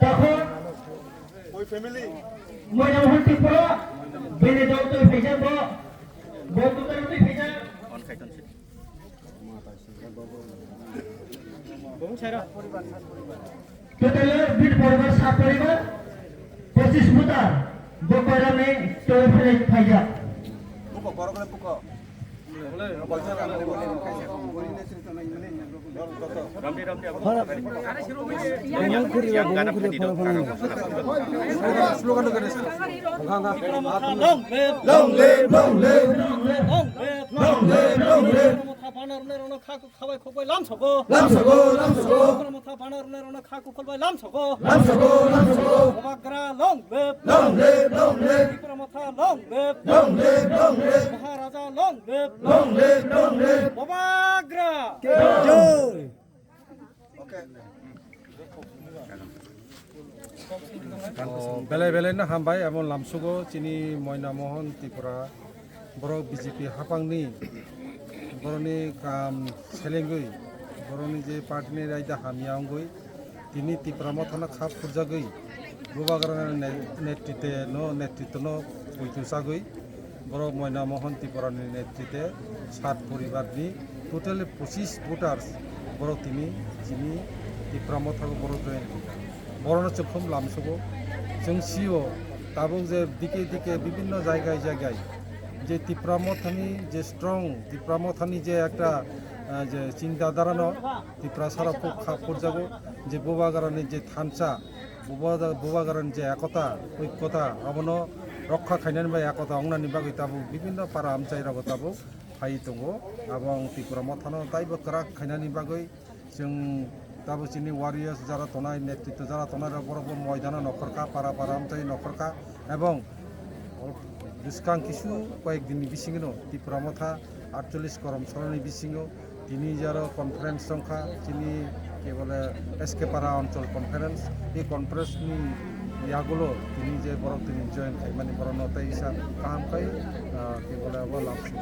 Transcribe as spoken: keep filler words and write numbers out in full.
Tokho Moina Mohan Tripura, bini dol twi phaijak bo, bo kwtal twi phaijak. Total bid poribar sat poribar, pochis voter, bo koiramni twi phaijak. Long live, long live, long live. Long live, long live. Tipra Motha bana rwnai rwno kha khabai khokbai lamsogo. Lamsogo, lamsogo. Tipra Motha bana rwnai rwno kha kholbai lamsogo. Lamsogo, lamsogo. Bubagra long live. Long live, long live. Tipra Motha long live. Long live, long live. Maharaja long live. Long live, long live. Bubagra. Jai. O, belai belai no hambai, abo lamsugo chini Moina Mohan Tripura, borok B J P hapangni, borokni kam selengwi, borokni je party ni raida hamya wngwi, tini Tipra Mothano kha phurjagwi, Bubagra ne-, netritwe no, netritwno poito chagwi, borok Moina Mohan Tripura ni netritwe sat poribar ni totally pochis voters borok tini chini Tipra Motha o borok join khaikha. Borokno chwng khum lamsugo. Chwng sio tabuk je dike dike bibinno jaigai jaigai je Tipra Mothani je strong, Tipra Mothani je ekta, ah, je chinta dharano Tiprasarok khub kha phurjago je Bubagrani je thansa, Buba-, Bubagrani je ekota, oikota, abono rokha khainani bai ekota wngnani bagwi tabuk bibinno para amchai rogo tabuk phai tongo. Abo ang Tipra Mothano taibo kwrak khainani bagwi chwng tabuk chini warriors jara tongnai, netritwo jara tongnai rok borokbo moidano nokhorkha, para para amchai nokhorkha, ebong bwskang kisu koyek dinni bisingno Tipra Motha atchollish korom soroni bisingo tini jaro conference tongkha, chini ke bole S K Para Anchal Conference. Ei conference ni yagulo tini je borok tini join khaimani borokno tei isa kaham khai, ah, ke bole abo lamsu.